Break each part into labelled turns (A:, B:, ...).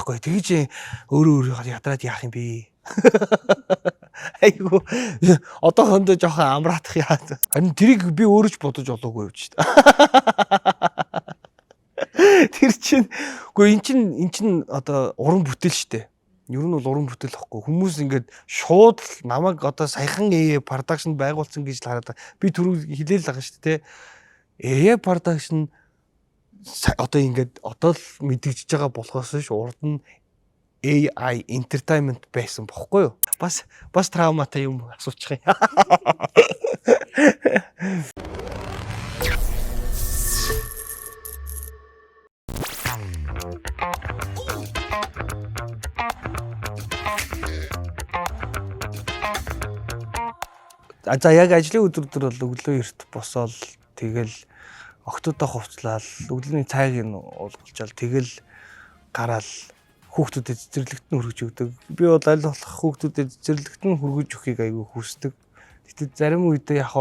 A: Аахгүй тэгж өөрөө өөрийгөө ядраад яах юм бэ? Айгу одоохондоо жоохон амраатах яа. Харин тэрийг би өөрөө ч бодож олоогүй юм чи. Тэр чинь үгүй эн чин одоо уран бүтээл штэ. Ер нь бол уран бүтээл واخгүй. Хүмүүс ингээд шууд л намайг одоо саяхан AA production байгуулсан гэж л хараад байгаа. Би түрүү хэлээл байгаа штэ те. AA production одоо ингээд одоо л мэдэгдэж байгаа болохоос ш урд нь AI entertainment байсан бохгүй юу? Бас травматай юм асуучих юм. За яг ажлын өдөр төр бол өглөө эрт босоод тэгэл октодоо хувцлал өглөөний цайг нь уулгуулчаал тэгэл гараал хүүхдүүдэд цэцэрлэгт нь хүргэж өгдөг. Би бол аль болох хүүхдүүдэд цэцэрлэгт нь хүргэж өгөхийг айгүй хүсдэг. Гэтэл зарим үедээ яг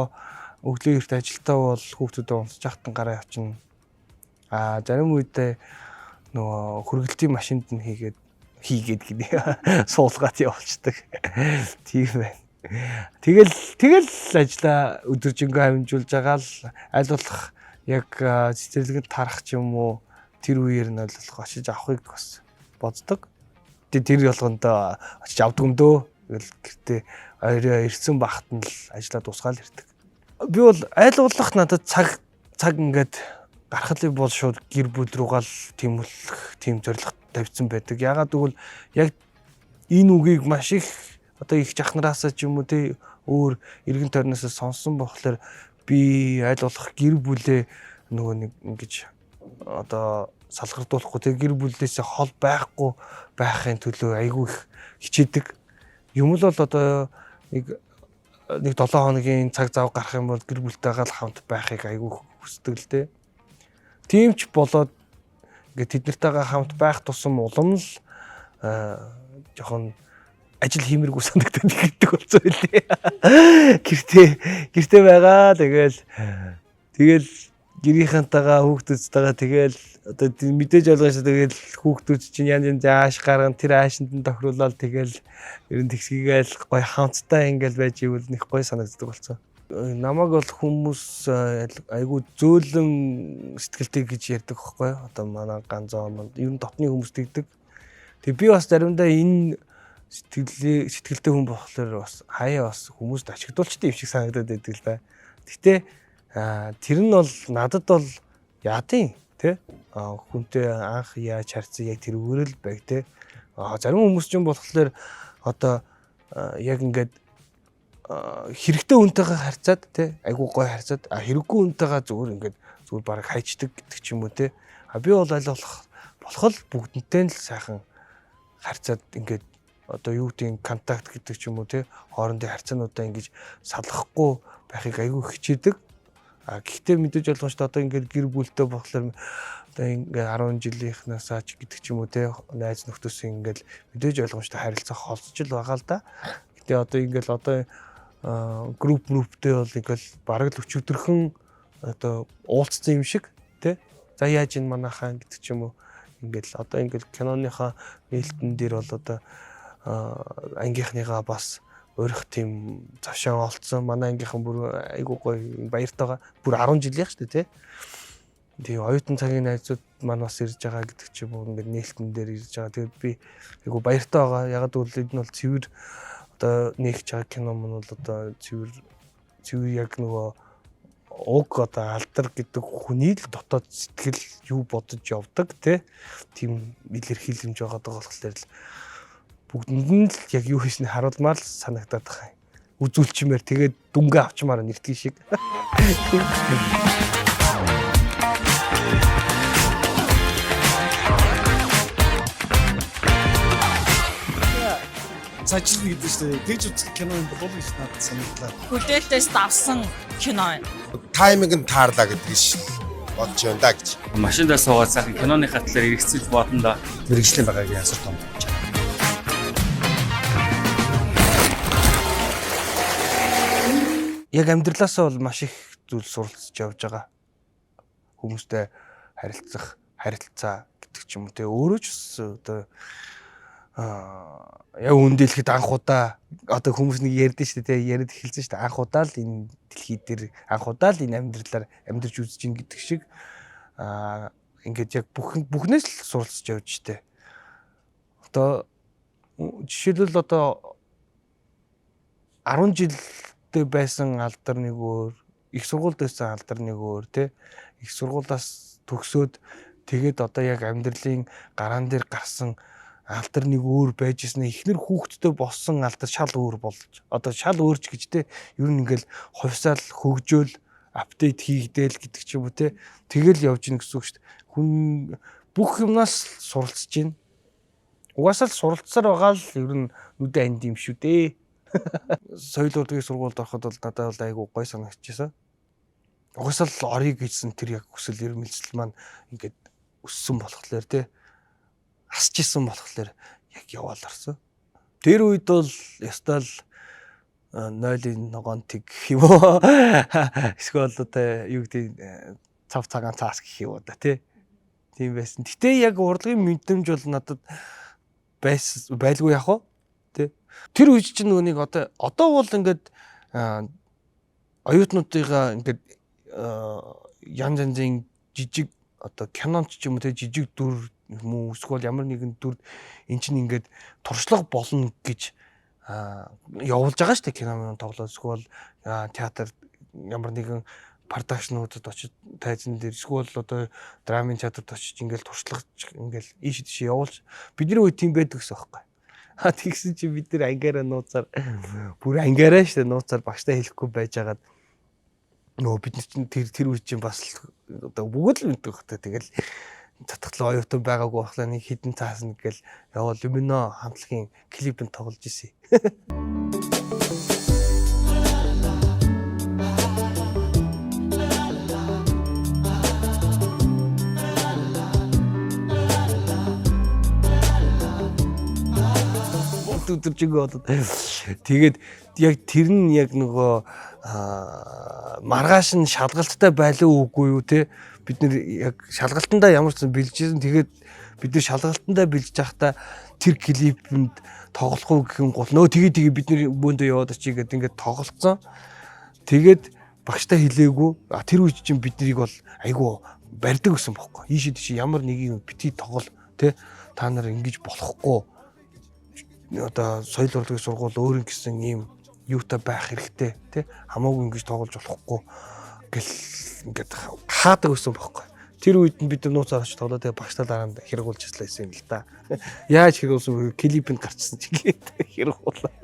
A: өглөө эрт ажилтаа бол хүүхдүүдэд унтж ахтан гараа явчихна. А зарим үедээ нөгөө хөргөлтийн машинд нь хийгээд гинэ суулгаад явуулцдаг. Тийм байна. Тэгэл ажлаа өдөржингөө амжуулж байгаа л аль болох яг цэцэрлэгэнд тарах ч юм уу тэр үеэр нь аль болох очиж авахыг бас боддог. Тэр болгонд очиж авдаг юм дөө. Тэгэл гэртээ орой ирсэн бахт нь л ажлаа дуусгаал ирдэг. Би бол аль болох надад цаг ингээд гарахлыг бол шууд гэр бүл рүүгээ л тэмүүлэх тийм зорилго тавьсан байдаг. Ягаад гэвэл яг энэ үгийг маш их одоо их жахнараасаа ч юм уу те өөр эргэн тойрноос сонссон болохоор би аль болох гэр бүлээ нөгөө нэг ингэж одоо салгардуулахгүй те гэр бүлээсээ хол байхгүй байхын төлөө айгүй их хичээдэг. Юм л бол одоо нэг 7 хоногийн цаг зав гарах юм бол гэр бүлтэйгээ л хамт байхыг айгүй хүсдэг л те. Тийм ч болоод ингээд тэд нартайгаа хамт байх тусам улам л жоохон ажил хиймэргүй санагдаад ирдэг болсон байлээ. Гэртээ байгаа тэгэл гэрийнхэнтэйгээ хүүхдүүдтэйгээ тэгэл одоо мэдээж ойлгож шүү тэгэл хүүхдүүд чинь янз янз ааш гарган тэр аашинд нь тохируулаад тэгэл ер нь тэгсгийгээл гоё хамттай ингээл байж ивэл нэг гоё санагддаг болсон. Намайг бол хүмүүс айгүй зөөлөн сэтгэлтэй гэж ярьдаг байхгүй юу? Одоо манай ганцаа манд ер нь дотны хүмүүс тэгдэг. Тэг би бас заримдаа энэ сэтгэлтэй хүн болохоор бас хаяа бас хүмүүст ашигдуулчтай юм шиг санагдаад байдаг л да. Гэтэ тэр нь бол надад бол яадын тий хүнтэй анх яаж харьцсан яг тэр өөрөл байг тий. Зарим хүмүүс ч юм болохоор одоо яг ингээд хэрэгтэй хүнтэйгээ харьцаад тий айгуу гой харьцаад хэрэггүй хүнтэйгээ зүгээр ингээд зүгээр бараг хайчдаг гэдэг ч юм уу тий. Би бол аль болох л бүгднтэй л сайхан харьцаад ингээд одоо юу гэдгийг контакт гэдэг ч юм уу тий хоорондын харьцаануудаа ингэж салгахгүй байхыг айгүй хичээдэг. Гэхдээ мэдээж ойлгомжтой одоо ингээд гэр бүлтэй болохоор одоо ингээд 10 жилийнхнаасаа ч гэдэг ч юм уу тий найз нөхдөс ингээд мэдээж ойлгомжтой харилцаа холцож л байгаа л да. Гэтэ одоо ингээд одоо групптэй бол ингээд бараг л өчигдөрхөн одоо уулзсан юм шиг тий. За яаж энэ манайхаа гэдэг ч юм уу ингээд л одоо ингээд киноныхаа нээлтэн дээр бол одоо ангийнхныгаа бас урих тийм завшаан олцсон. Манай ангийнхан бүр айгуу гоё баяртайгаа бүр 10 жилийнх шүү дээ тий. Тэгээ оюутан цагийн найзууд маань бас ирж байгаа гэдэг чи юм уу ингээд нээлтэн дээр ирж байгаа. Тэгээд би айгуу баяртай байгаа. Ягаад гэвэл энэ бол цэвэр одоо нээгч байгаа кино мөн бол одоо цэвэр яг нөгөө уг одоо алдар гэдэг хүний л дотоод сэтгэл юу бодож явдаг тий. Тийм илэрхийлэмж байгаа болохоор л бүгдэнд нь л яг юу хийснийг харуулмаар л санагдаад байгаа юм. Үзүүлчмээр тэгээд дүнгээ авчмаар нэгтгэн шиг.
B: Цажилна гэдэг шүү дээ. Тэгж үзэх кино юм болов уу гэж надад санагдлаа.
C: Хүлээлтээс давсан кино.
D: Тайминг нь таарлаа гэдэг ш бодож байна да гэж.
E: Машиндаа суугаад сайхан киноныхаа талаар эргэцэж бодно да.
B: Мэргэжлийн байгааг ясар том болж байна.
A: Яг амьдралаасаа бол маш их зүйл суралцж явж байгаа. Хүмүүстэй харилцах, харилцаа гэдэг ч юм уу те, өөрөө ч бас одоо яг үндэлэхэд анх удаа одоо хүмүүс нэг ярьдэн шүү дээ, яриад эхэлсэн шүү дээ. Анх удаа л энэ дэлхий дээр, анх удаа л энэ амьдралаар амьдарч үзэж ин гэдэг шиг ингээд яг бүхнээс л суралцж явж штэ. Одоо жишээлбэл одоо 10 жилдээ байсан алдар нэг өөр, их сургуульд байсан алдар нэг өөр те. Их сургуулиас төгсөөд тэгээд одоо яг амьдралын гараан дээр гарсан алдар нэг өөр байж ирсэн. Эхнэр хүүхэдтэй болсон алдар шал өөр болж, одоо шал өөрч гэж те, ер нь ингээл хувьсаал хөгжөөл update хийгдээл гэдэг ч юм уу те. Тэгэл явж гин гэсэн үг шүү дээ. Хүн бүх юмнаас суралцж гин. Угаасаа л суралцсаар байгаа л ер нь нүдэ анд юм шүү дээ. Соёл урлагийн сургуульд ороход бол надад бол айгүй гой санагдчихсан. Угаасаа л орё гэсэн тэр яг хүсэл эрмэлзэл маань ингээд өссөн болохоор те, асч исэн болохоор яг яваал орсон. Тэр үед бол ёстой л нойлын ногоон тэг гэх юм уу. Эсвэл одоо юу гэдэг цав цагаан цаас гэх юм уу да тий. Тийм байсан. Гэтэ яг урлагийн мэдрэмж бол надад байлгүй яах вэ? Тий. Тэр үед чинь нөгөө нэг одоо бол ингээд оюутнуудыгаа ингээд янз янзын жижиг одоо кинонд ч юм уу те, жижиг дүр юм уу эсвэл ямар нэгэн дүр эн чинь ингээд туршлага болно гэж явуулж байгаа шүү дээ. Кино тоглоод эсвэл театр ямар нэгэн продакшнуудад очиж тайзан дээр эсвэл одоо драмын театрт очиж ингээл туршлага ингээл ийш тийш явуулж бидний үед тийм байдаг гэсэн байхгүй. А тэгсэн чи бид нар ангиараа нууцаар бүр ангиараа шүү дээ, нууцаар багштай хэлэхгүй байжгаад нөгөө бид нар чинь тэр үед чинь бас одоо бүгд л мэддэг хөтэй. Тэгэл татгалаа оюутан байгаагүй болохоор нэг хідэн цаасна гэл явал Люмино хамтлагийн клипэнд тоглож исэн. Өдөржингөө болоод тэгээд яг тэр нь яг нөгөө маргааш нь шалгалттай байлаа үгүй юу те, бид нэр яг шалгалтандаа ямар ч бэлжсэн. Тэгээд бид нар шалгалтандаа бэлжиж байхдаа тэр клипэнд тоглох уу гэх юм гол нөө тэгээ бид нар бөөндөө яваад очие гэдэг ингээд тоглолцсон. Тэгээд багштай хэлээгүй. Тэр үед чинь бид нарыг бол айгүй барьдаг гэсэн бохоггүй. Ийшээ тийш ямар нэг юм бити тоглол те, та нар ингэж болохгүй. Одоо соёл урлагийн сургууль өөр ингэсэн ийм юутай байх хэрэгтэй те, хамаагүй ингэж тоглож болохгүй гэл ингээд хаадаг байсан бохоггүй. Тэр үед нь бид нууцаар очиж тоглоо, тэгээ багш дараа нь хэргуулж ирсэн юм л да. Яаж хэргуулсан бэ? Клипэнд гарчсан чи гээд хэргуулаа.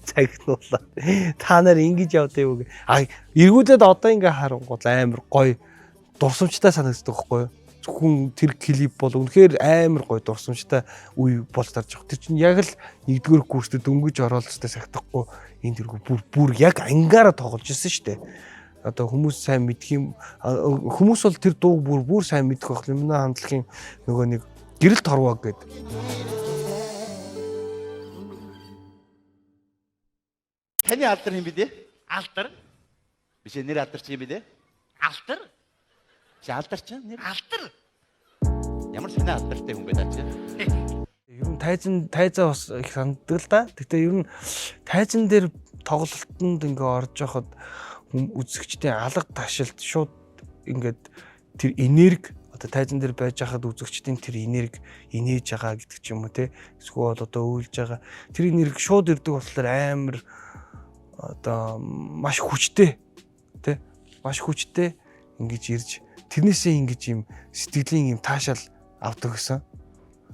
A: Цагнуулаа. Та нар ингэж явдаа юу гэ. А эргүүлээд одоо ингээ харангуул амар гоё дурсамжтай санагддаг байхгүй юу? Зөвхөн тэр клип бол үнэхээр амар гоё дурсамжтай үе болж тарж байгаа. Тэр чинь яг л нэгдүгээр курсд дөнгөж оролцтой сахихгүй энэ тэргүй бүр яг ангаараа тоглож ирсэн шүү дээ. Одоо хүмүүс сайн мэдх юм, хүмүүс бол тэр дууг бүр сайн мэдэх байх. Люмино хамтлагийн нөгөө нэг гэрэл торвоо гэдэг.
F: Таны алдар хэм бэ дээ?
G: Алдар.
F: Биш ээ, нэр алдар чи юм бэ дээ?
G: Алдар.
F: Чи алдар чи нэр?
G: Алдар.
F: Ямар сонио алдартай хүн бэ та чи?
A: Ер нь тайзаа бас их санддаг л да. Гэтэ ер нь тайзан дээр тоглолтод ингээ орж явахад үзэгчдийн алга ташилт шууд ингээд тэр энерги одоо тайзан дээр байж хахад үзэгчдийн тэр энерги инээж байгаа гэдэг ч юм уу те, эсвэл одоо уйлж байгаа тэр энерги шууд ирдэг болохоор амар одоо маш хүчтэй те, маш хүчтэй ингэж ирж тэрнээсээ ингэж юм сэтгэлийн юм таашаал авдаг гэсэн.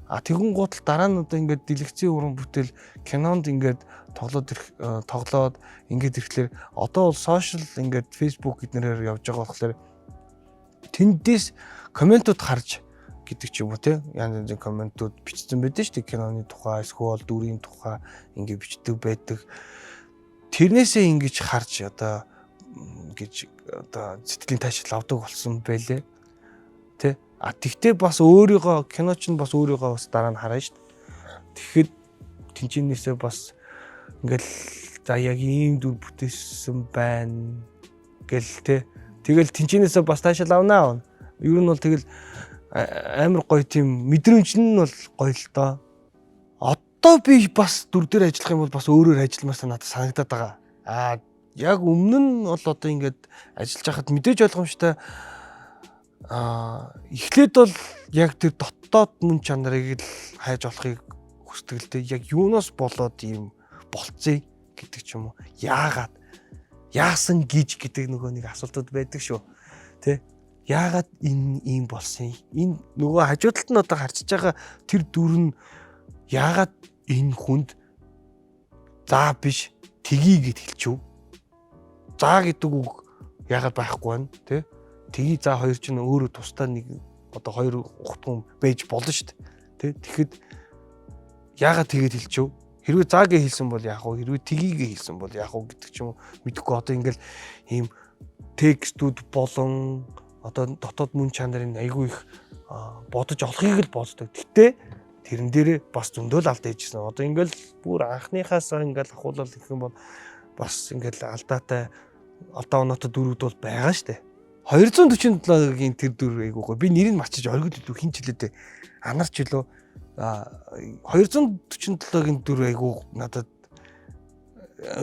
A: А тэгүн гутал дараа нь одоо ингээд дэлгэцийн уран бүтээл кинонд ингээд тоглоод ингээд ирэхлээр одоо бол сошиал ингээд Facebook гэднэрээр явж байгаа болохоор тэндээс комментууд харж гэдэг ч юм уу те, янз янзын комментууд бичсэн байдаг шүү дээ. Киноны тухай эсвэл дүрийн тухай ингээд бичдэг байдаг. Тэрнээсээ ингэж харж одоо ингэж одоо сэтгэлийн таашаал авдаг болсон байлээ те. А тэгтээ бас өөрийгөө кино ч бас өөрийгөө бас дараа нь харна шүү дээ. Тэгэхэд тэнчэнээсээ бас ингээл за яг ийм дүр бүтээсэн байна гэл те. Тэгэл тэнчэнээсээ бас таашаал авнаа. Ер нь бол тэгэл Амар гоё тийм мэдрэмж нь бол гоё л доо. Одоо би бас дүр дээр ажиллах юм бол бас өөрөөр ажилламаар надад санагдаад байгаа. Аа, яг өмнө нь бол одоо ингээд ажиллаж байхад мэдээж ойлгомжтой, эхлээд бол яг тэр дотоод мөн чанарыг л хайж олохыг хүсдэг л дээ. Яг юунаас болоод ийм болцъё гэдэг ч юм уу. Яагаад, яасан гэж гэдэг нөгөө нэг асуултууд байдаг шүү. Тэ? Яагаад энэ ийм болсон? Энэ нөгөө хажуу талд нь одоо харчиж байгаа тэр дүр нь яагаад энэ хүнд заа биш, тгий гэд хэлчихв? За гэдэг үг яагаад байхгүй байна? Тэ? Тгий, за хоёр чинь өөрөө тусдаа нэг одоо хоёр ухтгун байж болно шүү дээ. Тэ? Тэгэхэд яагаад тэгээд хэлчихв? Хэрвээ заа гэж хэлсэн бол яах вэ? Хэрвээ тгий гэж хэлсэн бол яах вэ гэдэг ч юм уу. Мэдэхгүй, одоо ингээл ийм текстүүд болон одоо дотоод мөн чанарын айгүй их бодож олохыг л боддог. Гэтэ тэрэн дээр бас зөндөө л алдаа хийжсэн. Одоо ингээл бүр анхныхаасаа ингээл ахуулал гэх юм бол бас ингээл алдаатай, алдаа оноотой дүрүүд бол байгаа штэ. 247-гийн тэр дүр айгүй гоё. Би нэрийг мартчих, оргил илүү хин ч хэлээ дээ. Анарч илүү 247-гийн дүр айгүй надад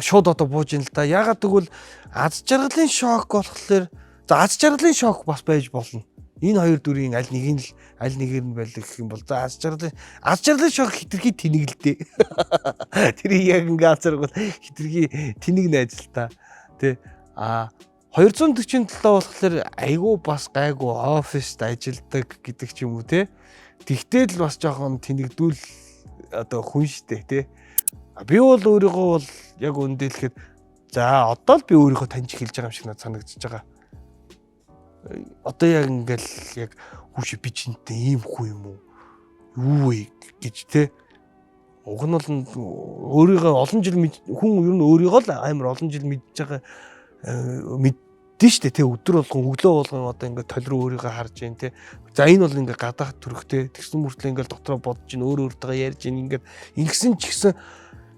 A: шууд одоо бууж ин л да. Ягаад гэвэл аз жаргалын шок болохоор, за, аз жаргалын шок бас байж болно. Энэ хоёр дүрийн аль нэг нь л, аль нэгээр нь байлаа гэх юм бол, за, аз жаргалын шок хитрхи тэнэг л дээ. Тэр яг ингээ азаргал хитрхи тэнэг найз л та. Тэ, 247 болохоор айгүй бас гайгүй оффист ажилдаг гэдэг ч юм уу, те. Тэгтэл л бас жоохон тэнэгдүүл одоо хүн штэ, те. Би бол өөрийгөө бол яг үндэ хэлэхэд, за, одоо л би өөрийгөө таньж эхэлж байгаа юм шиг надад санагдчихж байгаа. Одоо яг ингээл яг хүүш би чинтэй ийм хүн юм уу? Юу вэ гэж, те. Уг нь бол өөрийгөө олон жил, хүн ер нь өөрийгөө л амар олон жил мэдж байгаа, мэддэн штэ, те. Өдөр болгон, өглөө болгон одоо ингээд тол руу өөрийгөө харж जैन, те. За, энэ бол ингээд гадаах төрхтэй, тэгсэн мөртлөө ингээд дотроо бодож гин, өөр өөртөө ярьж гин, ингээд ингэсэн ч гэсэн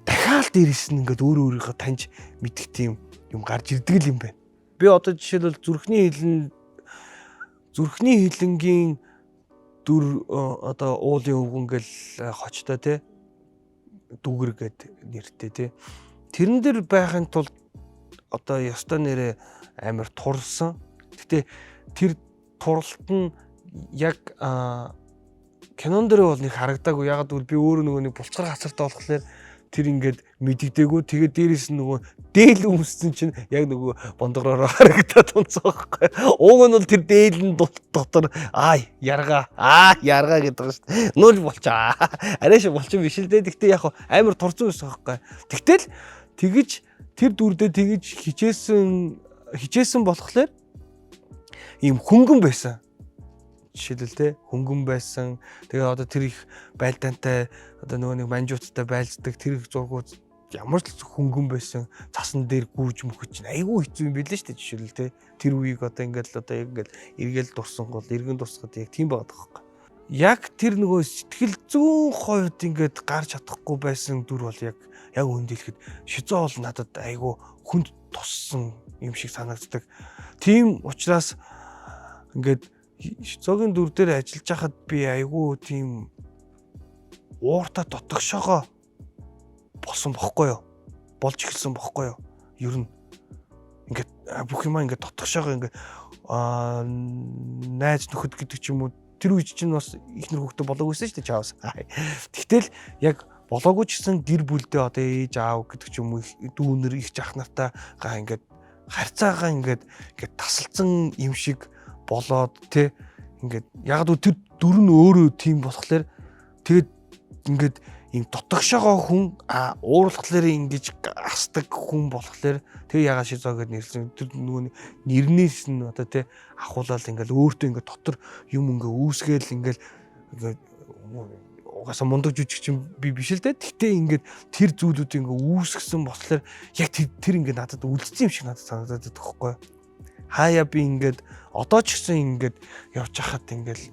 A: дахиад дээрэс нь ингээд өөр өөрийгөө таньж мэдэх тийм юм гарч ирдэг л юм байна. Би одоо жишээлбэл зүрхний хилэнгийн дүр, одоо уулын өвгөн гэл, хочтой, те, дүүгэр гэд нэртэй, те. Тэрэн дээр байхын тулд одоо ёстой нэрээ амар турсан. Гэтэ тэр туралт нь яг кинон дээр бол нэг харагдаагүй. Ягаад гэвэл би өөрөө нөгөө нэг булчгар хацартай болохоор тэр ингээд мэддэггүй. Тэгээд дээрэс нь нөгөө дээл өмссөн чинь яг нөгөө бондгороор харагдаад унцсан байхгүй. Уг нь бол тэр дээл нь дотор аа ярга, аа ярга гэдэг байгаа шүү дээ. Нүүл болчаа. Арай шиг болчин биш л дээ. Тэгтээ яг амар турцсан байсан байхгүй. Тэгтэл тэгэж тэр дүрдээ тэгэж хичээсэн хичээсэн болохоор ийм хөнгөн байсан. Жишээлбэл, те, хөнгөн байсан. Тэгээ одоо тэр их байлдаантай, одоо нөгөө нэг манжууттай байлздаг тэр их зургууд ямар ч хөнгөн байсан. Цасан дээр гүйж мөхөж чинь айгүй хэцүү юм билээ шүү дээ, жишээлбэл, те. Тэр үеийг одоо ингээд л одоо яг ингээд эргэл дурсан гол эргэн дурсахад яг тийм байгаа байхгүй. Яг тэр нөгөө сэтгэл зүүн хувьд ингээд гарч чадахгүй байсан дүр бол яг яг үнд хэлэхэд шизо бол надад айгүй хүнд туссан юм шиг санагддаг. Тийм учраас ингээд шизогийн дүр дээр ажиллаж байхад би айгүй тийм ууртаа дотгошоогоо болсон бохгүй юу? Болж эхэлсэн бохгүй юу? Ер нь ингээд бүх юмаа ингээд дотгошоогоо ингээд найз нөхөд гэдэг ч юм уу, тэр үед чинь бас ихнэр хүүхдээ болоогүйсэн шүү дээ, чаавас. Тэгтэл яг болоогүй ч гэсэн гэр бүлдээ одоо ээж аав гэдэг ч юм уу, дүүнер, их жах нартай га ингээд харьцаагаа ингээд ингээд тасалсан юм шиг болоод, те, ингээд яг л тэр дүр нь өөрөө тийм болохоор тэгээд ингээд ийм дотгошоогоо хүн уурлахлаар ингэж асдаг хүн болохоор тэр ягаа шизо гэд нэрлсэн тэр нөгөө нэрнээс нь одоо, те, ахуулаад ингээл өөртөө ингээд дотор юм ингээ үүсгээл ингээл ингээд угаасаа мундаг жүжигчин би биш л дээ. Гэтэ ингээд тэр зүйлүүд ингээ үүсгэсэн болохоор яг тэр ингээ надад үлдсэн юм шиг надад санагдаад байдаг байхгүй юу? Хаяа би ингээд одоо ч гэсэн ингээд явж хахад ингээл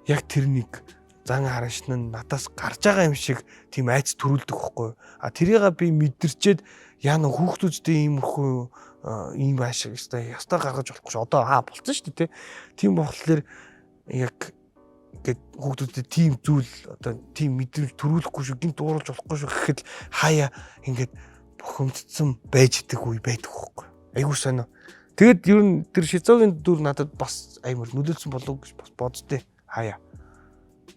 A: яг тэр нэг зан хараншин нь надаас гарч байгаа юм шиг тийм айц төрүүлдэг байхгүй юу? А тэрийг би мэдэрчээд яа нэг хүүхдүүдтэй иймэрхүү ийм аашиг өстой ястаа гаргаж болохгүй ш. Одоо болцсон шүү дээ, тий. Тийм болохоор яг Ингээд хүүхдүүдэд тийм зүйл одоо тийм мэдрэмж төрүүлэхгүй шүү, гинт уурлаж болохгүй шүү гэхэд хаяа ингээд бухимдсан байж идэг үе байдаг хөөхгүй. Айгуу сонио. Тэгэд ер нь тэр Шизогийн дүр надад бас аймар нөлөөлсөн болов гэж бас боддتي. Хаяа.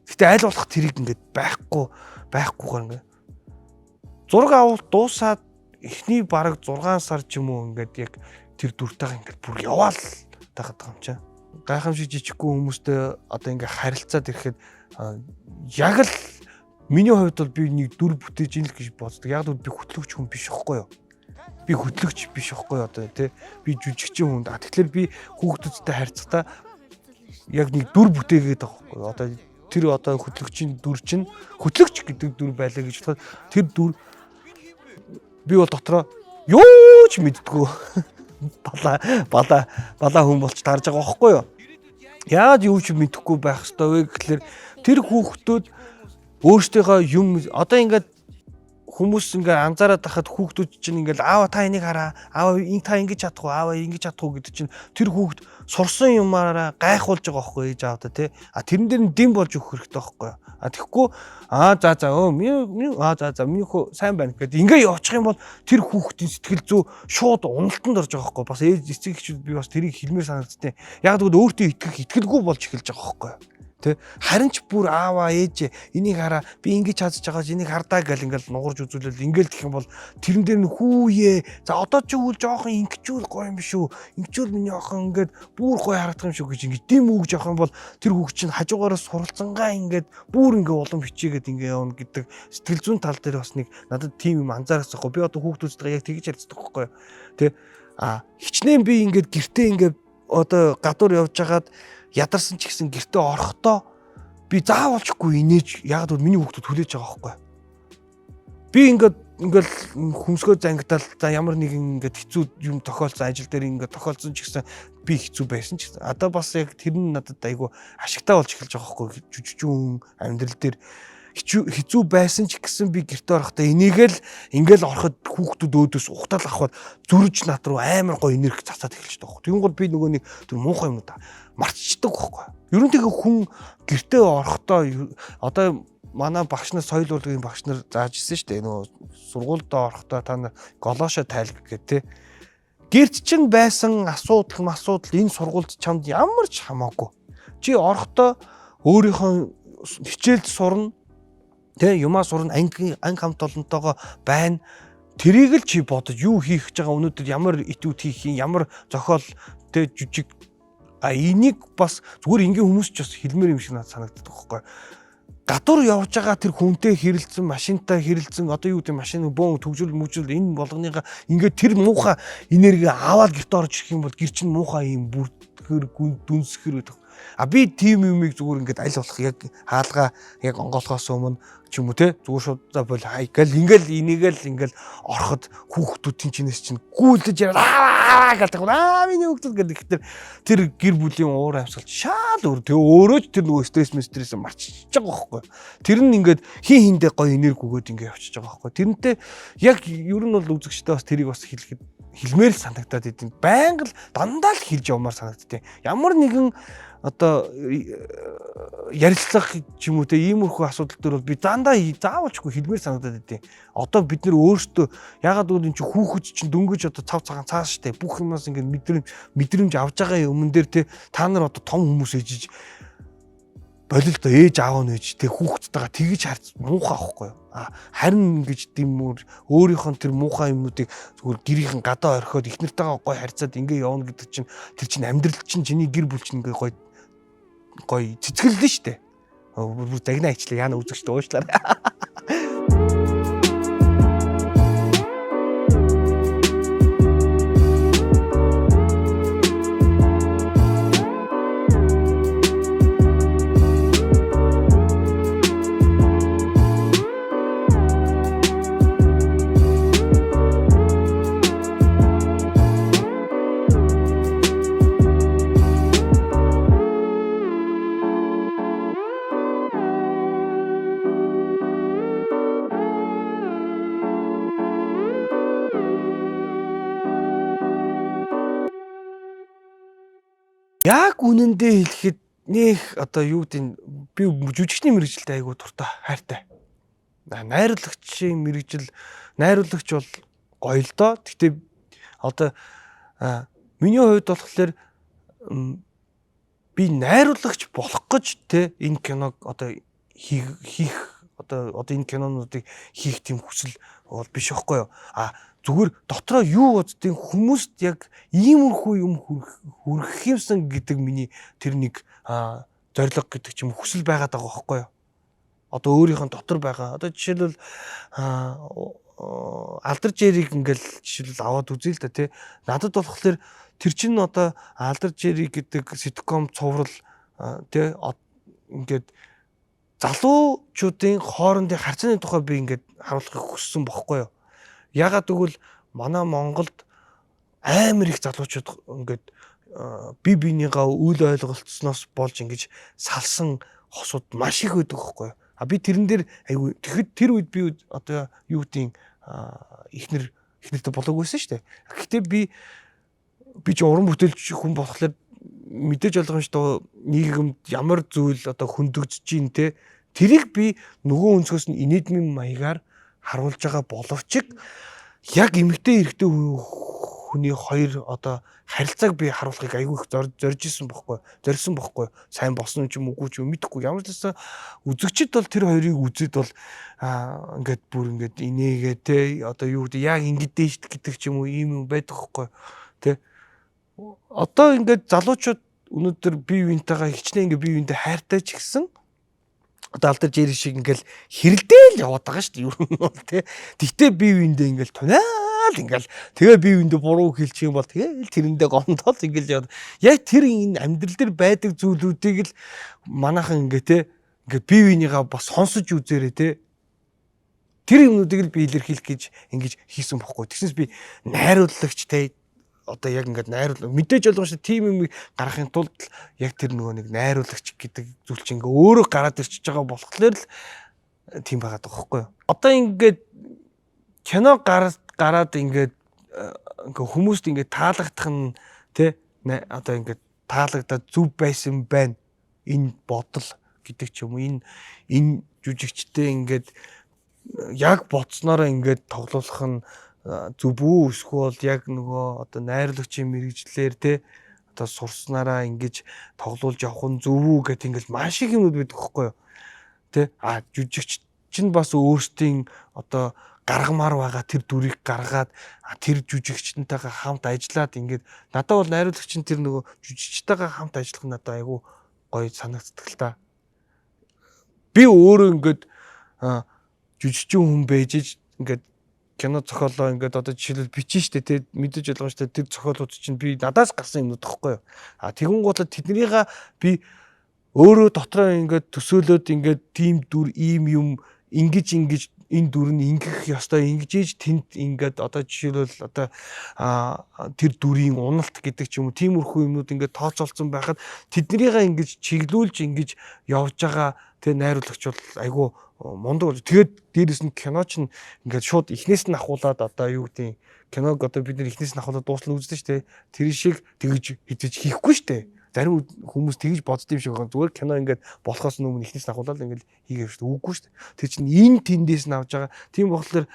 A: Гэтэ аль болох тэрийг ингээд байхгүйгээр ингээд зураг авалт дуусаад эхний бараг 6 сар ч юм уу ингээд яг тэр дүртэйгээ ингээд бүр яваал тахад байгаа юм чинь. Гайхамшиг жижиггүй хүмүүстэй одоо ингээд харилцаад ирэхэд яг л миний хувьд бол би нэг дүр бүтээж ийн л гэж боддог. Яг л би хөтлөгч хүн биш ихгүй юу? Би хөтлөгч биш ихгүй юу одоо тий. Би жүжигчин хүн. А тэгэхээр би хүүхдүүдтэй харьцахдаа яг нэг дүр бүтээгээд байгаа ихгүй юу? Одоо тэр одоо хөтлөгчийн дүр чинь хөтлөгч гэдэг дүр байлаа гэж бодоход тэр дүр би бол дотроо юу ч мэддэггүй бала бала бала хүн болж таарж байгаа байхгүй юу? Яагаад юу ч мэдэхгүй байх ёстой вэ гэхлээр тэр хүүхдүүд өөрсдийнхөө юм одоо ингээд хүмүүс ингээ анзаараад тахад хүүхдүүд чинь ингээл аава та энийг хараа, аава энэ та ингэж чадах уу, аава ингэж чадах уу гэдэг чинь тэр хүүхд сурсан юмараа гайхуулж байгаа байхгүй ээж аавда тий. А тэрэн дээр нь дэм болж өгөх хэрэгтэй байхгүй. А тэгэхгүй аа за за өө миний аа за за миний хөө сайн байна гэд ингээ явчих юм бол тэр хүүхдийн сэтгэл зүй шууд уналтанд орж байгаа байхгүй. Бас ээж эцэг эхчүүд би бас тэрийг хэлмээр санагдтыг. Яг тэгвэл өөртөө итгэх итгэлгүй болж эхэлж байгаа байхгүй. Тэ харин ч бүр аава ээж энийг хараа би ингэж чадж байгаа ч энийг хардаа гэл ингээл нугарч үзүүлэл ингээл гэх юм бол тэрэн дээр нь хүүе за одоо чи үл жоохон ингэчүүл гоё юм шүү ингэчүүл миний охин ингээд бүр гоё харагдах юм шүү гэж ингэж дэм үг жоох юм бол тэр хүүхд чинь хажуугаараа суралцангаа ингээд бүр ингээ улам хичээгээд ингээ явна гэдэг сэтгэл зүйн тал дээр бас нэг надад тийм юм анзаарсан хгүй би одоо хүүхдүүдтэйгээ яг тэгж харьцдаг байхгүй тэ а хичнээн би ингээд гэртээ ингээд одоо гадуур явж хагаад ядарсан ч гэсэн гэртээ орохдоо би заавалчгүй инээж яг л миний хүүхдүүд хүлээж байгаа байхгүй. Би ингээд ингээл хөмсгөө зангидал за ямар нэгэн ингээд хэцүү юм тохиолдсон ажил дээр ингээд тохиолдсон ч гэсэн би хэцүү байсан ч гэсэн одоо бас яг тэр нь надад айгу ашигтай болж эхэлж байгаа байхгүй жүжигчин амьдрал дээр хэцүү байсан ч гэсэн би гэртээ орохдоо энийгэл ингээл ороход хүүхдүүд өөдөөс ухтаал авахад зүрж над руу амар гоё энерги цацаад эхэлж байгаа байхгүй. Тэгэнгүүт би нөгөө нэг тэр муухай юмнууд мартчихдаг байхгүй. Ер нь тэгээ хүн гэртээ орохдоо одоо манай багш нар соёл урлагийн багш нар зааж ирсэн шүү дээ. Нөгөө сургуульд орохдоо та нар голоошо тайлг гэх тээ. Гэрт чинь байсан асуудал масуудал энэ сургуульд чамд ямар ч хамаагүй. Чи орохдоо өөрийнхөө хичээлд сурна. Тэ юмаа сурна, анги анги хамт олонтойгоо байна. Тэрийг л чи бодож юу хийх гэж байгаа өнөөдөр ямар этюд хийх юм, ямар зохиол тэ жүжиг а энийг бас зүгээр энгийн хүмүүс ч бас хэлмээр юм шиг надад санагддаг байхгүй. Гадуур явж байгаа тэр хүнтэй хэрэлцэн, машинтай хэрэлцэн, одоо юу гэдэг машин бөөн төгжрөл мүжрэл энэ болгоныгаа ингээд тэр муухай энерги аваад гэрт орж ирэх юм бол гэр чинь муухай юм бүртгэр гүн дүнсгэр гэдэг. А би тийм юмыг зүгээр ингээд аль болох яг хаалгаа яг онгоолгоос өмнө ч юм уу те зүгээр шууд за бол хай гэл ингээл энийгэл ингээл ороход хүүхдүүдийн чинээс чинь гүйлдэж яриад аа гэдэг аа миний хүүхдүүд гэдэг тэр тэр гэр бүлийн уур амьсгал шаал өөр тэгээ өөрөө ч тэр нөгөө стресс стресс марчиж байгаа байхгүй тэр нь ингээд хин хиндэ гоё энерги өгөөд ингээд явчихж байгаа байхгүй тэрнтэй яг ер нь бол үзэгчтэй бас тэрийг бас хэлэхэд хэлмээр л санагдаад идэв байнга л дандаа л хэлж явмаар санагддیں۔ Ямар нэгэн одоо ярилцлага ч юм уу те иймэрхүү асуудал дээр бол би дандаа заавалчгүй хэлмээр санагдаад идэв. Одоо бид нэр өөрсдөө ягаад гэвэл энэ чинь хүүхэд чинь дөнгөж одоо цав цагаан цааш штэ бүх юмас ингээд мэдрэмж авж байгаа юмн дээр те та нар одоо том хүмүүс ээжиж болилдоо ээж аав нь ээж те хүүхэдтэйгээ тэгж харц муухай аахгүй юу? Харин ингэж димүр өөрийнх нь тэр муухай юмнуудыг зүгээр гэрийнхэн гадаа орхиод их нартайгаа гой харьцаад ингээ явна гэдэг чинь тэр чинь амьдрал чинь чиний гэр бүл чинь ингээ гой гой цэцгэлдэн штэ. Бүр загнаа ичлээ яана үзэгчд уушлаарай. Яг үнэндээ хэлэхэд Нэх одоо юу гэдэг би жүжигчний мэргэжилтэй айгүй дуртай, хайртай. Найруулагчийн мэргэжил, найруулагч бол гоё л доо. Гэхдээ одоо миний хувьд болохоор би найруулагч болох гэж те энэ киног одоо хийх одоо энэ кинонуудыг хийх тийм хүсэл бол биш байхгүй юу. А зүгээр дотроо юу боддгийг хүмүүст яг иймэрхүү юм хүргэх юмсан гэдэг миний тэр нэг зорилго гэдэг ч юм хүсэл байгаад байгаа байхгүй юу. Одоо өөрийнх нь дотор байгаа. Одоо жишээлбэл Алдар Жерийг ингээл жишээлбэл аваад үзье л да тий. Надад болохоор тэр чинь одоо Алдар Жери гэдэг ситком цуврал тий ингээд залуучуудын хоорондын харьцааны тухай би ингээд харуулахыг хүссэн бохгүй юу. Ягаад гэвэл манай Монголд амар их залуучууд ингээд бие биенийгаа үл ойлголцсноос болж ингэж салсан хосууд маш их байдаг бохгүй юу. А би тэрэн дээр айгүй тэгэхэд тэр үед би одоо юу гэдгийг ихнэр ихнэртэй болоог байсан шүү дээ. Гэхдээ би ч уран бүтээлч хүн болохоор мэдээж ойлгомжтой нийгэмд ямар зүйл одоо хөндөгдөж чинь те тэрийг би нөгөө өнцгөөс нь инээдмийн маягаар харуулж байгаа боловч яг эмэгтэй эрэгтэй хүний хоёр одоо харилцааг би харуулахыг айгүй их зорж исэн бохгүй, зорьсон бохгүй. Сайн болсон ч юм уугүй ч юм мэдэхгүй. Ямар ч гэсэн үзэгчд бол тэр хоёрыг үзээд бол ингээд бүр ингээд инээгээ те одоо юу гэдэг яг ингэдэж шít гэдэг ч юм уу ийм юм байдаг бохгүй те. Одоо ингээд залуучууд өнөөдөр бие биентэйгээ хичнээн ингээд бие биендээ хайртай ч гэсэн одоо Алдар Жери шиг ингээл хэрэлдээл яваад байгаа шүү дээ. Ер нь бол тий. Тэгтээ бие биендээ ингээл тунаал ингээл тэгээ бие биендээ буруу хэлчих юм бол тэгээл тэрэндээ гомдоол ингээл яваад. Яг тэр энэ амьдрал дээр байдаг зүйлүүдийг л манайхан ингээ тий ингээ бие биенийгаа бас сонсож үзээрэй тий. Тэр юмнуудыг л би илэрхийлэх гэж ингэж хийсэн бохгүй. Тэгснээс би найруулагч тий одоо яг ингээд найруул мэдээж ойлгомжтой тийм юм гаргахын тулд яг тэр нөгөө нэг найруулагч гэдэг зүйл чинь ингээ өөрөө гараад ирчихэж байгаа болохоор л тийм байгаад байгаа байхгүй юу. Одоо ингээд кино гараад ингээд ингээ хүмүүст ингээд таалагдах нь тэ одоо ингээд таалагдаад зүв байсан байна энэ бодол гэдэг ч юм уу энэ жүжигчтэй ингээд яг бодсноороо ингээд тоглуулах нь зөв үү эсвэл яг нөгөө одоо найруулагчийн мэрэгжлэр те одоо сурснараа ингэж тоглуулж явах нь зөв үү гэх ингээл маш их юмнууд байдаг байхгүй юу те. А жүжигч чинь бас өөрсдийн одоо гаргамаар байгаа тэр дүрийг гаргаад тэр жүжигчтэнтэйгээ хамт ажиллаад ингээд надад бол найруулагч нь тэр нөгөө жүжигчтэйгээ хамт ажиллах нь надад айгүй гоё санагддаг л та. Би өөрөө ингээд жүжигчин хүн байж ингээд кино зохиолоо ингээд одоо жишээлбэл бичэн штэ тэ мэдээж ойлгомжтой тэр зохиолууд чинь би надаас гарсан юмнууд тоххой юу. А тэгүн гутлаа тэднийгээ би өөрөө дотроо ингээд төсөөлөөд ингээд тийм дүр ийм юм ингэж ингэж энэ дүр нь ингэх ёстой ингэж ээж тэнд ингээд одоо жишээлбэл одоо тэр дүрийн уналт гэдэг ч юм уу тиймэрхүү юмнууд ингээд тооцоолцсон байхад тэднийгээ ингэж чиглүүлж ингэж явж байгаа тэр найруулагч бол айгүй мундаг болж тэгээд дээрэс нь кино ч ингээд шууд эхнээс нь ахуулаад одоо юу гэдэг киног одоо бид нэр эхнээс нь ахуулаад дуусна үздэг шүү дээ. Тэр шиг тэгж хизэж хийхгүй шүү дээ. Зарим хүмүүс тэгж бодд юм шиг байгаа. Зүгээр кино ингээд болохоос өмнө эхнээс нь ахуулаад ингээд хийгээв шүү дээ. Үгүй шүү дээ. Тэр чинь энэ тэндээс нь авч байгаа. Тийм болохоор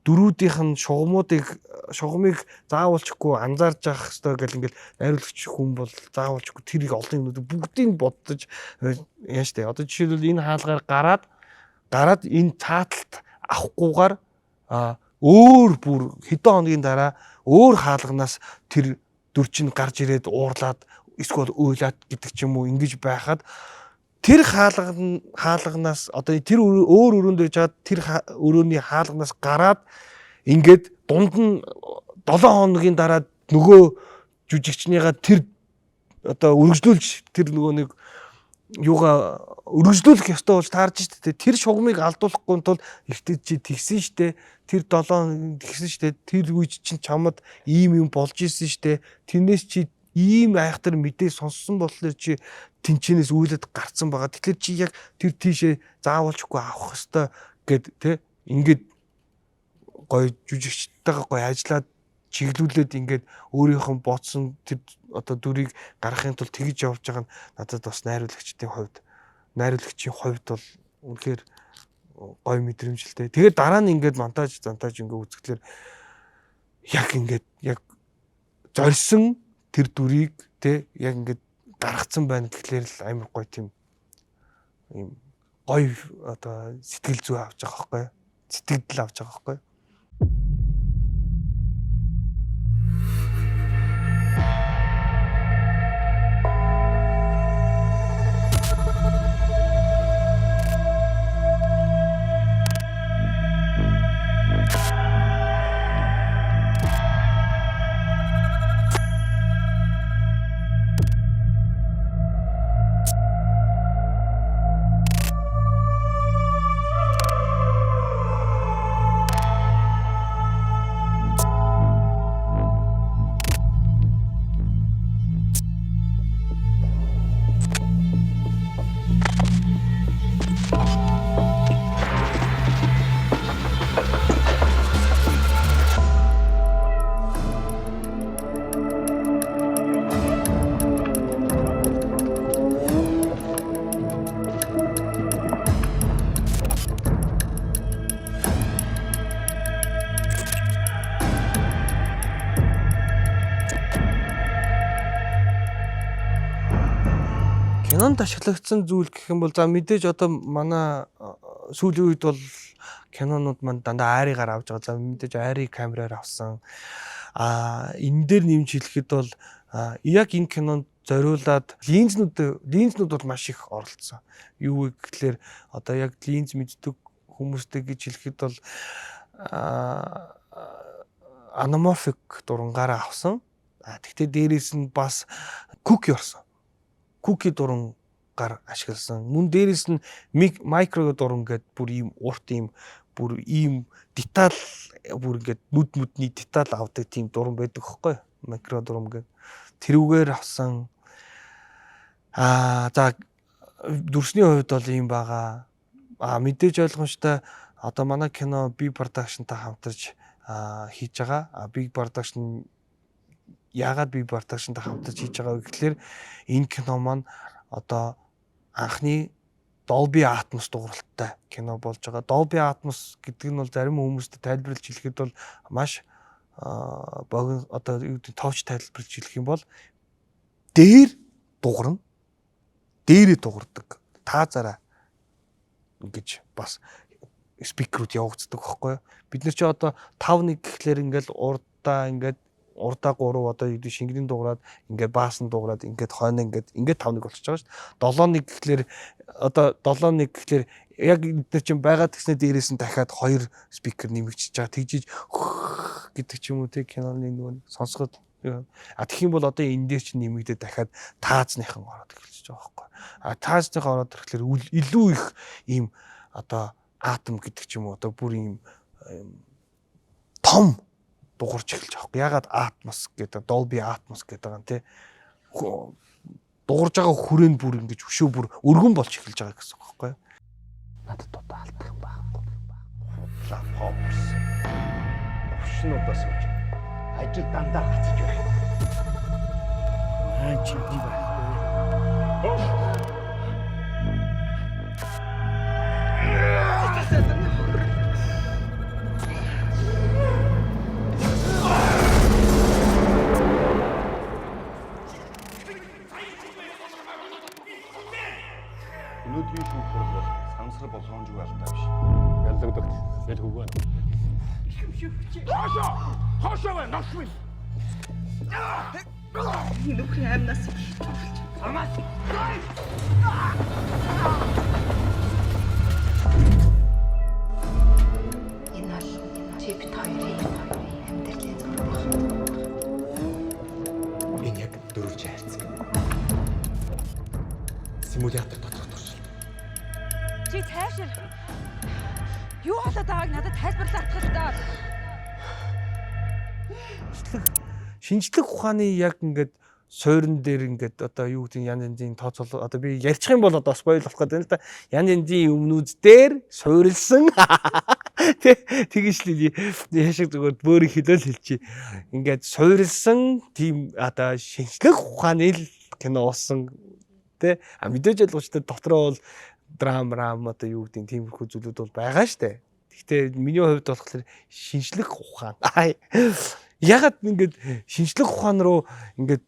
A: дөрүүдийнх нь шугамыг заавалчгүй анзаарч явах хэрэгтэй гэл ингээд найруулагч хүн бол заавалчгүй тэрийг олон юмнууд бүгдийг бодож яа штэ. Одоо жишээлбэл энэ хаалгаар гараад энэ цааталт авахгүйгээр өөр бүр хэдэн хоногийн дараа өөр хаалганаас тэр дүр чинь гарч ирээд уурлаад эсвэл уйлаад гэдэг ч юм уу ингэж байхад тэр хаалганаас одоо тэр өөр өрөөнд ирж чад тэр өрөөний хаалганаас гараад ингээд дунд нь 7 хоногийн дараа нөгөө жүжигчнийгаа тэр одоо өргөжлүүлж тэр нөгөө нэг юугаа өргөжлүүлэх ёстой болж таарж штэ. Тэр шугамыг алдуулахгүй тул эртээ чи тэгсэн штэ. Тэр 7 тэгсэн штэ. Тэр үед чинь чамд ийм юм болж исэн штэ. Тэрнээс чи ийм айхтар мэдээ сонссон болохоор чи тэнчэнээс үйлэд гарцсан байгаа. Тэгэхээр чи яг тэр тийшээ заавалчгүй авах ёстой гэд тэ ингээд гоё жүжигчтэйгээ гоё ажиллаад чиглүүлээд ингээд өөрийнх нь бодсон тэр одоо дүрийг гаргахын тулд тэгж явж байгаа нь надад бас найруулагчийн хувьд бол үнэхээр гоё мэдрэмжлтэй. Тэгээд дараа нь ингээд монтаж зантаж ингээд үзэхлээр яг ингээд яг зорьсон тэр дүрийг те яг ингээд гаргацсан байна гэхлээр л амар гоё тийм юм гоё одоо сэтгэл зүй авч байгаа байхгүй сэтгэл авч байгаа байхгүй. Кинонд ашиглагдсан зүйл гэх юм бол за мэдээж одоо манай сүүлийн үед бол кинонууд маань дандаа айрыгаар авч байгаа. За мэдээж айрыг камераар авсан. Энэ дээр нэмж хэлэхэд бол яг энэ кинонд зориулаад линзнүүд бол маш их оролцсон. Юу вэ гэхлээр одоо яг линз мэддэг хүмүүстэй гэж хэлэхэд бол анаморфик дурангаараа авсан. Тэгтээ дээрээс нь бас куки орсон. Куки дурангаар ашигласан. Мөн дээрээс нь микро дуран гэдэг бүр ийм урт ийм бүр ийм деталь бүр ингээд нүд мүдний деталь авдаг тийм дуран байдаг хөөхгүй. Микро дуран гэдэг. Тэрүүгээр авсан. За дүрсний хувьд бол ийм байгаа. Мэдээж ойлгомжтой одоо манай кино Big Production-тай хамтарч хийж байгаа. Big Production яагаад Big Production-тай хамтарч хийж байгаа вэ гэхлээр энэ кино маань одоо анхны Dolby Atmos дууралттай кино болж байгаа. Dolby Atmos гэдэг нь бол зарим хүмүүст тайлбарлаж хэлэхэд бол маш богино одоо юу гэдэг товч тайлбарлаж хэлэх юм бол дээр дуурна. Дээрээ дуурдаг. Таазаараа ингэж бас спикерүүд явагддаг байхгүй юу? Бид нар чи одоо 5-1 гэхлээр ингээл урдаа ингээд урдаа 3 одоо юу гэдэг шингэрийн дуурайд ингээд баасан дуурайд ингээд хойно ингээд 5-1 болчихж байгаа шүү дээ. 7-1 гэхлээр одоо 7-1 гэхлээр яг эдгээр чинь байгаа тэгснэ дээрээс нь дахиад 2 спикер нэмэгдчихэж байгаа. Тэгжиж гэдэг ч юм уу те киноны нөгөө сонсоход тэгэх юм бол одоо энэ дээр чинь нэмэгдээ дахиад таазныхан ороод эхэлчихэж байгаа байхгүй. Таазныхан ороод ирэхлээр илүү их ийм одоо атом гэдэг ч юм уу одоо бүр ийм том дуурч эхэлж байгаа байхгүй. Ягаад Atmos гэдэг Dolby Atmos гэдэг байгаа юм те. Дуурж байгаа хүрээнд бүр ингэж өшөө бүр өргөн болж эхэлж байгаа гэсэн үг байхгүй.
G: Надад одоо алдах юм байхгүй.
H: Худлаа попс. Төвшнүүдээс үж. Ажил дандаа гацж байх.
B: Аа чи би байхгүй.
H: Өнөөдрийн шүүх хурал бол сансар болгоомжгүй алдаа биш.
G: Яллагдагч сэл хөвгөө.
H: Хоошоо бай, новшвил.
I: Нөхрийн амнаас зурлж. Энэ бол чи бит хоёрын амьдралын зураг байна.
H: Энэ яг дөрвөлжин хайрцаг. Симулятор доторх туршилт.
I: Чи цаашир юу болоод байгааг надад тайлбарлах л та.
A: Шинжлэх ухааны яг ингээд суурин дээр ингээд одоо юу гэдэг нь янз янзын тооцоолол одоо би ярьчих юм бол одоо spoil болох гэдэг юм л да. Янз янзын юмнууд дээр суурилсан тэ тэгэж л яшиг зүгээр бөөрийн хэлэл хэлчихье. Ингээд суурилсан тийм одоо шинжлэх ухааны л кино болсон тэ. А мэдээж л уучтай дотроо бол драм рам одоо юу гэдэг нь тиймэрхүү зүйлүүд бол байгаа штэ. Гэхдээ миний хувьд болохоор шинжлэх ухаан. Ягаад ингээд шинжлэх ухаан руу ингээд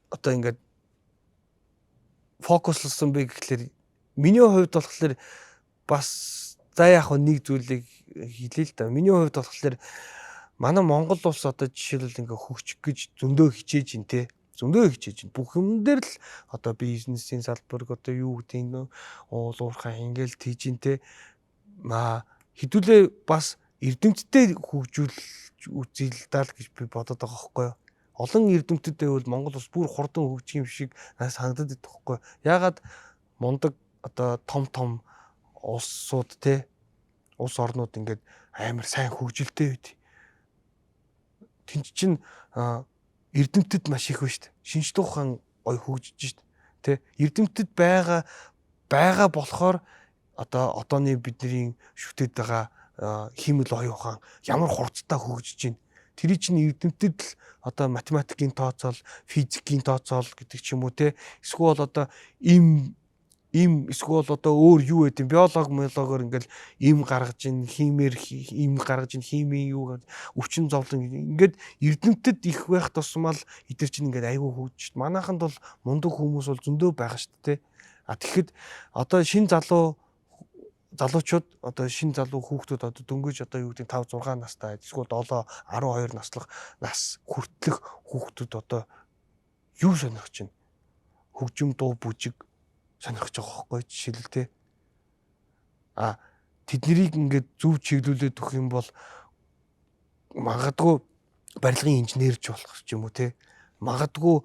A: одоо ингээд фокуслсан бэ гэхлээр миний хувьд болохоор бас за яг нэг зүйлийг хэлээ л да. Миний хувьд болохоор манай Монгол улс одоо жишээлбэл ингээ хөгжих гэж зөндөө хичээж ин тэ. Зөндөө хичээж ин. Бүх юм дээр л одоо бизнесийн салбар одоо юу гэдэг нь уул уурхай ингээл тийж ин тэ. Маа хэдүүлээ бас эрдэмтдээ хөгжүүлж үзье л даа л гэж би бодоод байгаа байхгүй юу? Олон эрдэмтэд байвал Монгол улс бүр хурдан хөгжих юм шиг надад санагдаад идэх байхгүй. Яагаад мундаг одоо том том улсууд те улс орнууд ингээд амар сайн хөгжилтэй байд. Тэнд чинь эрдэмтэд маш их байна шүү дээ. Шинжлэх ухаан гоё хөгжиж шүү дээ. Тэ эрдэмтэд байгаа болохоор одоо одооны бидний шүтээд байгаа хиймэл оюун ухаан ямар хурдтай хөгжиж байна. Тэр чинь эрдэмтэд л одоо математикийн тооцоол, физикийн тооцоол гэдэг ч юм уу те. Эсвэл одоо им эсвэл одоо өөр юу гэдэг биолог, биологоор ингээл им гаргаж ин, химээр им гаргаж ин, химийн юу өвчин зовлон ингээд эрдэмтэд их байх тусмал эдгээр чинь ингээд айгүй хөгжиж. Манайханд бол мундаг хүмүүс бол зөндөө байгаа шүү дээ. А тэгэхэд одоо шинэ залуучууд одоо шинэ залуу хүүхдүүд одоо дөнгөж одоо юу гэдэг 5 6 настай эсвэл 7 12 наслах нас хүртэлх хүүхдүүд одоо юу сонирхож байна? Хөгжим, дуу, бүжиг сонирхож байгаа байхгүй жишээлбэл те. А тэднийг ингээд зөв чиглүүлээд өгөх юм бол магадгүй барилгын инженерч болох ч юм уу те. Магадгүй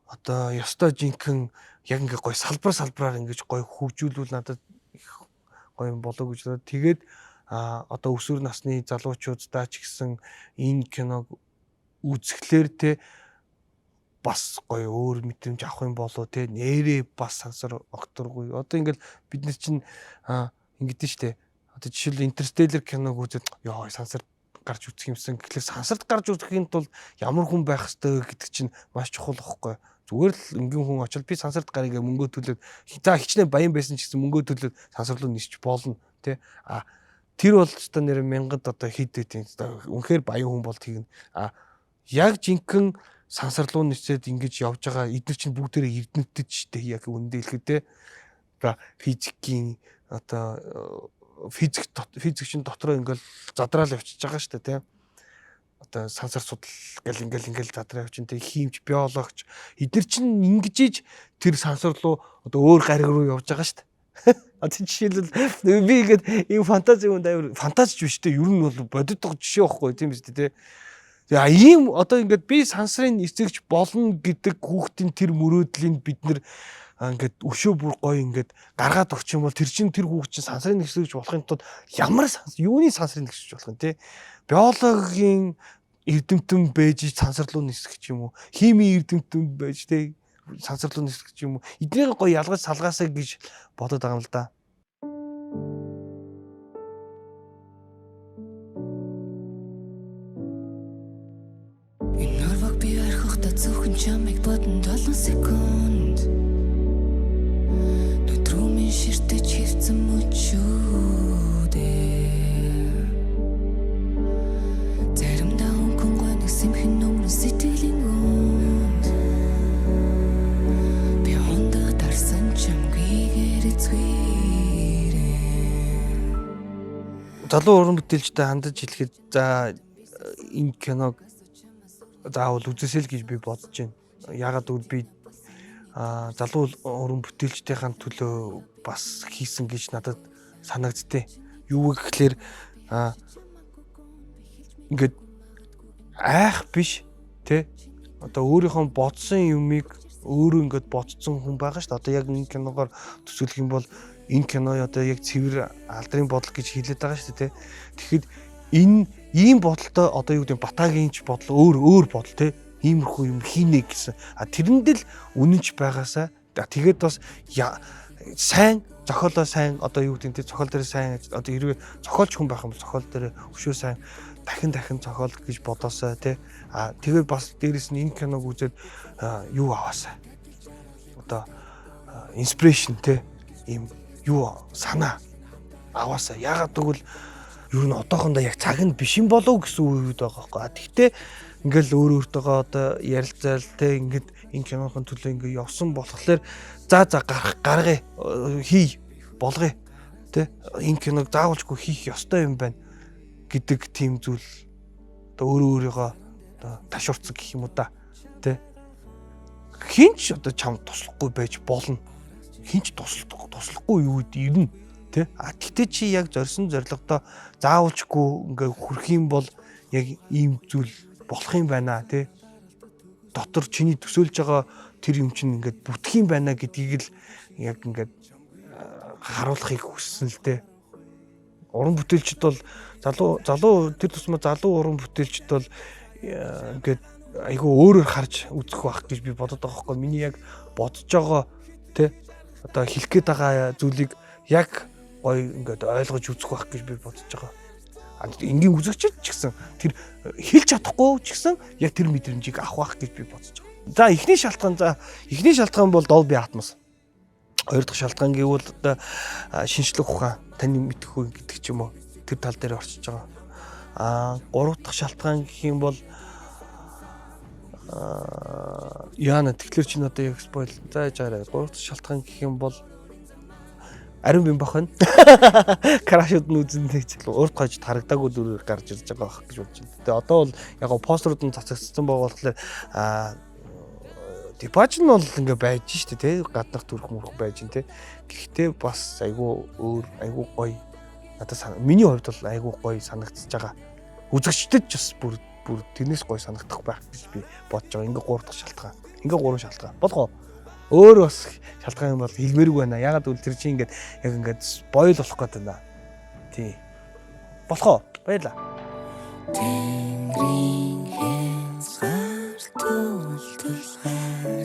A: одоо ёстой жинхэнэ яг ингээд гой салбараар ингэж гой хөгжүүлвэл надад их гоё юм болоо гэж бодоод тэгээд одоо өсвөр насны залуучуудаа ч гэсэн энэ киног үзэхлээр те бас гоё өөр мэдрэмж авах юм болоо те нэрээ бас сансар окторгүй. Одоо ингээл бид нар чинь ингэдэж штэ. Одоо жишээл Интерстеллар киног үзээд ёо сансар гарч үзэх юмсан гэхлээр сансарт гарч үзэхийн тулд ямар хүн байх ёстой вэ гэдэг чинь маш чухал واخхой. Зүгээр л энгийн хүн очил би сансарт гарыг мөнгөө төлөөд за хичнээн баян байсан ч гэсэн мөнгөө төлөөд сансар руу нисч болно тий. А тэр бол ч нэр мянгад одоо хэд хэдийн үнэхээр баян хүн бол тэгнэ. А яг жинхэнэ сансар руу нисээд ингэж явж байгаа эдгээр чинь бүгдээрээ эрдэмтэд штэ яг үнэндээ хэлэхэд тий. За физикийн одоо физик чинь дотроо ингээл задраал явчихж байгаа штэ тий. Одоо сансар судал гэл ингээл задраа явчин тэг хиймч биологч эдгээр чинь ингэж тэр сансар руу одоо өөр гариг руу явж байгаа шүү дээ. Одоо жишээлбэл би ингээд ийм фантази юмд амар фантазч биш дээ. Ер нь бол бодит жишээ байхгүй тийм биз дээ. Тэгээ ийм одоо ингээд би сансрын эцэгч болно гэдэг хүүхдийн тэр мөрөөдлийн бид нэр ингээд өшөө бүр гоё ингээд гаргаад өгч юм бол тэр чинь тэр хүүхд чинь сансрын нэгсгэж болохын тулд ямар юуны сансрын нэгсгэж болох юм те биологийн эрдэмтэн байж сансар руу нисэх юм уу химийн эрдэмтэн байж те сансар руу нисэх юм уу эднийг гоё ялгаж салгаасаа гэж бодод байгаа юм л да.
I: Энэ нурваг би орхихдоо зөвхөн чамайг бодон 7 секунд. Нүдрүүмийн ширтэж хөвцөн мөчүүдээ. Заримдаа хөнгөн гоног сэмхэн нүмрэн сэтгэлийн гүнд. Би хундаг дарсан чамгүйгээр эцвэрээ.
A: Залуу уран бүтээлчтэй хандаж хэлэхэд за энэ киног заавал үзээсэй л гэж би бодож байна. Яагаад гэвэл би залуу уран бүтээлчдийн төлөө бас хийсэн гэж надад санагдтыг. Юу гэхлээр ингээд айх биш тэ одоо өөрийнхөө бодсон юмыг өөрөө ингээд бодсон хүн байгаа шүү дээ. Одоо яг энэ киногоор төсөөлөх юм бол энэ кино одоо яг цэвэр алдрын бодол гэж хэлээд байгаа шүү дээ тэ. Тэгэхэд энэ Ийм бодолтой одоо юу гэдэг Батагийн ч бодол өөр өөр бодол те иймэрхүү юм хийнэ гэсэн. А тэрэнд л үнэнч байгаасаа тэгээд бас сайн зохиолоо сайн одоо юу гэдэг нь те зохиол дээр сайн одоо хэрвээ зохиолч хүн байх юм бол зохиол дээр өшөө сайн дахин дахин зохиол гэж бодоосай те. А тэгээд бас дээрэс нь энэ киног үзээд юу аваасай. Одоо inspiration те ийм юу санаа аваасай. Яагаад гэвэл ер нь одоохондоо яг цаг нь биш юм болов гэсэн үед байгаа байхгүй. А тэгтээ ингээл өөр өөртөөгөө одоо ярилцаал те ингээд энэ кинохон төлөө ингээд явсан болохоор за за гарах гаргая хий болгоё те энэ киног заавалжгүй хийх ёстой юм байна гэдэг тийм зүйл одоо өөрөө өөрийгөө одоо ташуурсан гэх юм уу да те хинч одоо чам туслахгүй байж болно, хинч туслахгүй юу ирнэ те. А тэгтээ чи яг зорьсон зорилгодоо заавалжгүй ингээ хүрх юм бол яг ийм зүйл болох юм байна те. Дотор чиний төсөөлж байгаа тэр юм чинь ингээд бүтэх юм байна гэдгийг л яг ингээд харуулахыг хүссэн л те. Уран бүтээлчд бол залуу тэр тусмаа залуу уран бүтээлчд бол ингээд айгүй өөрөөр харж үзэх байх гэж би бодод байгаа байхгүй. Миний яг бодож байгаа те одоо хэлэх гээд байгаа зүйлийг яг гоё ингээд ойлгож үзэх байх гэж би бодож байгаа. Энгийн үзэгчд ч гэсэн тэр хэлж чадахгүй ч гэсэн яг тэр мэдрэмжийг авах байх гэж би бодож байгаа. За эхний шалтгаан бол Dolby Atmos. Хоёр дахь шалтгаан гэвэл одоо шинжлэх ухаан таны мэдэх үү гэдэг ч юм уу тэр тал дээр орчиж байгаа. Аа гурав дахь шалтгаан гэх юм бол яана тэгэхээр чинь одоо яг spoil за яжаарай. Гурав дахь шалтгаан гэх юм бол ариун бим бах байна. Crush-ууд нь үзэн гэж урд хойж тарагдаагүй дүрээр гарч ирж байгаа байх гэж бодож байна. Тэгээ одоо бол яг го постерууд нь цацагдсан байгаа болохоор Дипаж нь бол ингээ байж штэ тий гаднах төрх мөрөх байж гин тий. Гэхдээ бас айгүй өөр айгүй гоё надад миний хувьд бол айгүй гоё санагдчихж байгаа. Үзэгчдэд ч бас бүр тэрнээс гоё санагдах байх гэж би бодож байгаа. Ингээ гурав дахь шалтгаан. Ингээ гурван шалтгаан. Болгоо. Өөр бас шалтгаан юм бол хэлмээргүй байна. Ягаад гэвэл тэр чинь ингээд яг ингээд spoil болох гээд байна. Тий. Болох уу? Баярлаа.
J: Тэнгэрийн хязгаар тулталгай.